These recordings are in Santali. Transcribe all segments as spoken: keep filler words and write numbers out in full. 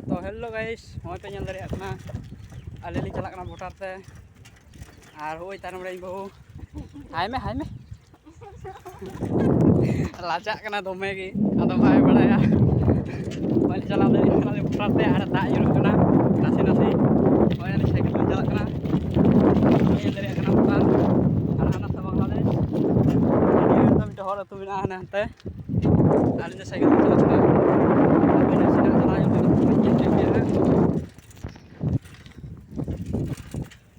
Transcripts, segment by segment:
ᱛᱚ hello guys, ᱱᱚᱜᱼᱚᱭ ᱯᱮ ᱧᱮᱞ ᱫᱟᱲᱮᱭᱟᱜ ᱠᱟᱱᱟ, ᱟᱞᱮ ᱞᱮ ᱪᱟᱞᱟᱜ ᱠᱟᱱᱟ ᱵᱷᱳᱴᱟᱨ ᱛᱮ᱾ ᱟᱨ ᱦᱳᱭ ᱛᱟᱭᱱᱚᱢ ᱨᱮ ᱤᱧ ᱵᱟᱹᱦᱩ, ᱦᱟᱭ ᱢᱮ, ᱦᱟᱭ ᱢᱮ᱾ ᱞᱟᱡᱟᱜ ᱠᱟᱱᱟ ᱫᱚᱢᱮ ᱜᱮ, ᱟᱫᱚ ᱵᱟᱭ ᱵᱟᱲᱟᱭᱟ᱾ ᱵᱟᱞᱮ ᱪᱟᱞᱟᱣ ᱫᱟᱲᱮᱭᱟᱜ ᱠᱟᱱᱟ ᱵᱷᱳᱴᱟᱨ ᱛᱮ, ᱟᱨ ᱫᱟᱜ ᱧᱩᱨᱩᱜ ᱠᱟᱱᱟ ᱱᱟᱥᱮ ᱱᱟᱥᱮ᱾ ᱱᱚᱜᱼᱚᱭ ᱟᱞᱮ ᱥᱟᱭᱠᱮᱞ ᱛᱮ ᱪᱟᱞᱟᱜ ᱠᱟᱱᱟ, ᱵᱟᱞᱮ ᱧᱮᱞ ᱫᱟᱲᱮᱭᱟᱜ ᱠᱟᱱᱟ ᱵᱷᱳᱴᱟᱨ᱾ ᱟᱨ ᱦᱟᱱᱟ ᱥᱟᱦᱟ ᱵᱟᱝᱞᱟᱫᱮᱥ, ᱟᱹᱰᱤ ᱢᱤᱫᱴᱮᱱ ᱦᱚᱲ ᱟᱹᱛᱩ ᱢᱮᱱᱟᱜᱼᱟ ᱦᱟᱱᱮ ᱦᱟᱱᱛᱮ᱾ ᱟᱹᱞᱤᱧ ᱫᱚ ᱥᱟᱭᱠᱮᱞ ᱛᱮ ᱪᱟᱞᱟᱜ ᱠᱟᱱᱟ᱾ ᱟᱹᱵᱤᱱ ᱱᱟᱥᱮᱱᱟᱜ ᱪᱟᱞᱟᱣ ᱧᱚᱜ ᱞᱮᱱ ᱠᱷᱟᱱ ᱧᱮᱞ ᱧᱚᱜ ᱜᱮᱭᱟ ᱦᱟᱸᱜ᱾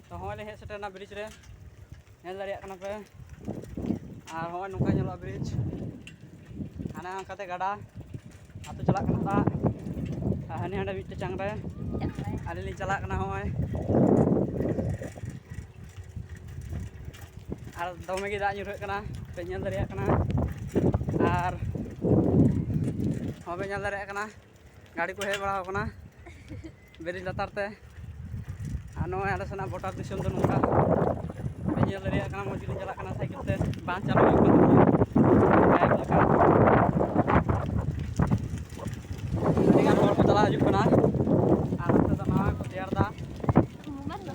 ᱛᱚ, ᱦᱚᱸᱜᱼᱚᱭ ᱞᱮ ᱦᱮᱡ ᱥᱮᱴᱮᱨᱱᱟ ᱵᱨᱤᱡᱽ ᱨᱮ, ᱧᱮᱞ ᱫᱟᱲᱮᱭᱟᱜ ᱠᱟᱱᱟ ᱯᱮ᱾ ᱟᱨ ᱦᱚᱸᱜᱼᱚᱭ ᱱᱚᱝᱠᱟ ᱧᱮᱞᱚᱜᱼᱟ ᱵᱨᱤᱡᱽ᱾ ᱦᱟᱱᱮ ᱚᱱᱠᱟᱛᱮ ᱜᱟᱰᱟ ᱟᱹᱛᱩ ᱪᱟᱞᱟᱜ ᱠᱟᱱᱟ ᱫᱟᱜ᱾ ᱟᱨ ᱦᱟᱱᱮ ᱦᱟᱸᱰᱮ ᱢᱤᱫᱴᱮᱱ ᱪᱟᱝ ᱨᱮ ᱟᱹᱞᱤᱧ ᱞᱤᱧ ᱪᱟᱞᱟᱜ ᱠᱟᱱᱟ ᱦᱚᱸᱜᱼᱚᱭ᱾ ᱟᱨ ᱫᱚᱢᱮ ᱜᱮ ᱫᱟᱜ ᱧᱩᱨᱦᱟᱹᱜ ᱠᱟᱱᱟ, ᱯᱮ ᱧᱮᱞ ᱫᱟᱲᱮᱭᱟᱜ ᱠᱟᱱᱟ᱾ ᱟᱨ ᱦᱚᱸ ᱯᱮ ᱧᱮᱞ ᱫᱟᱲᱮᱭᱟᱜ ᱠᱟᱱᱟ, ᱜᱟᱹᱰᱤ ᱠᱚ ᱦᱮᱡ ᱵᱟᱲᱟ ᱟᱠᱟᱱᱟ ᱵᱨᱤᱡᱽ ᱞᱟᱛᱟᱨ ᱛᱮ᱾ ᱟᱨ ᱱᱚᱜᱼᱚᱭ ᱟᱞᱮ ᱥᱮᱱᱟᱜ ᱵᱷᱳᱴᱟᱨ ᱫᱤᱥᱚᱢ ᱫᱚ ᱱᱚᱝᱠᱟ, ᱯᱮ ᱧᱮᱞ ᱫᱟᱲᱮᱭᱟᱜ ᱠᱟᱱᱟ, ᱢᱚᱡᱽ ᱜᱮᱞᱤᱧ ᱪᱟᱞᱟᱜ ᱠᱟᱱᱟ ᱥᱟᱭᱠᱮᱞ ᱛᱮ, ᱵᱟᱝ ᱪᱟᱞᱟᱣ ᱦᱩᱭᱩᱜ ᱠᱟᱱ ᱛᱤᱧᱟᱹ᱾ ᱵᱟᱭᱤᱠ ᱞᱮᱠᱟ᱾ ᱟᱹᱰᱤᱜᱟᱱ ᱦᱚᱲ ᱠᱚ ᱪᱟᱞᱟᱣ ᱦᱤᱡᱩᱜ ᱠᱟᱱᱟ ᱟᱨ ᱱᱚᱛᱮ ᱫᱚ ᱱᱟᱣᱟ ᱠᱚ ᱛᱮᱭᱟᱨ ᱮᱫᱟ,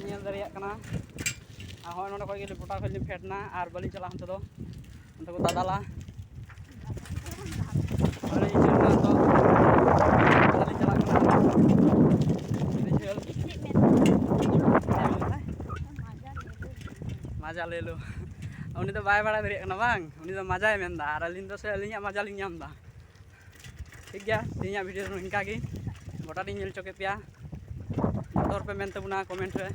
ᱧᱮᱞ ᱫᱟᱲᱮᱭᱟᱜ ᱠᱟᱱᱟ᱾ ᱟᱨ ᱦᱚᱸᱜᱼᱚᱭ ᱱᱚᱸᱰᱮ ᱠᱷᱚᱡ ᱜᱮ ᱵᱷᱳᱴᱟᱨ ᱠᱷᱚᱡ ᱞᱤᱧ ᱯᱷᱮᱰ ᱮᱱᱟ ᱟᱨ ᱵᱟᱹᱞᱤᱧ ᱪᱟᱞᱟᱜᱼᱟ ᱚᱱᱛᱮ ᱫᱚ᱾ ᱚᱱᱛᱮ ᱠᱚ ᱫᱟᱫᱟᱞᱟ᱾ ᱟᱨ ᱤᱧ ᱪᱟᱞᱟᱜ ᱠᱟᱱᱟ ᱱᱤᱛᱚᱜ᱾ ᱟᱨ ᱤᱧ ᱪᱟᱞᱟᱜ ᱠᱟᱱᱟ᱾ ᱟᱹᱰᱤ ᱡᱷᱟᱹᱞ᱾ ᱢᱟᱡᱟ ᱞᱮ ᱞᱳ᱾ ᱩᱱᱤ ᱫᱚ ᱵᱟᱭ ᱵᱟᱲᱟᱭ ᱫᱟᱲᱮᱭᱟᱜ ᱠᱟᱱᱟ ᱵᱟᱝ? ᱩᱱᱤ ᱫᱚ ᱢᱟᱡᱟᱭ ᱢᱮᱱᱫᱟ ᱟᱨ ᱟᱹᱞᱤᱧ ᱫᱚ ᱥᱮ ᱟᱹᱞᱤᱧᱟᱜ ᱢᱟᱡᱟ ᱞᱤᱧ ᱧᱟᱢ ᱮᱫᱟ᱾ ᱴᱷᱤᱠ ᱜᱮᱭᱟ, ᱛᱮᱦᱮᱧᱟᱜ ᱵᱷᱤᱰᱤᱭᱳ ᱫᱚ ᱱᱤᱝᱠᱟ ᱜᱮ᱾ ᱜᱚᱴᱟ ᱞᱤᱧ ᱧᱮᱞ ᱦᱚᱪᱚ ᱠᱮᱫ ᱯᱮᱭᱟ᱾ ᱡᱚᱛᱚ ᱦᱚᱲ ᱯᱮ ᱢᱮᱱ ᱛᱟᱵᱚᱱᱟ ᱠᱚᱢᱮᱱᱴ ᱨᱮ,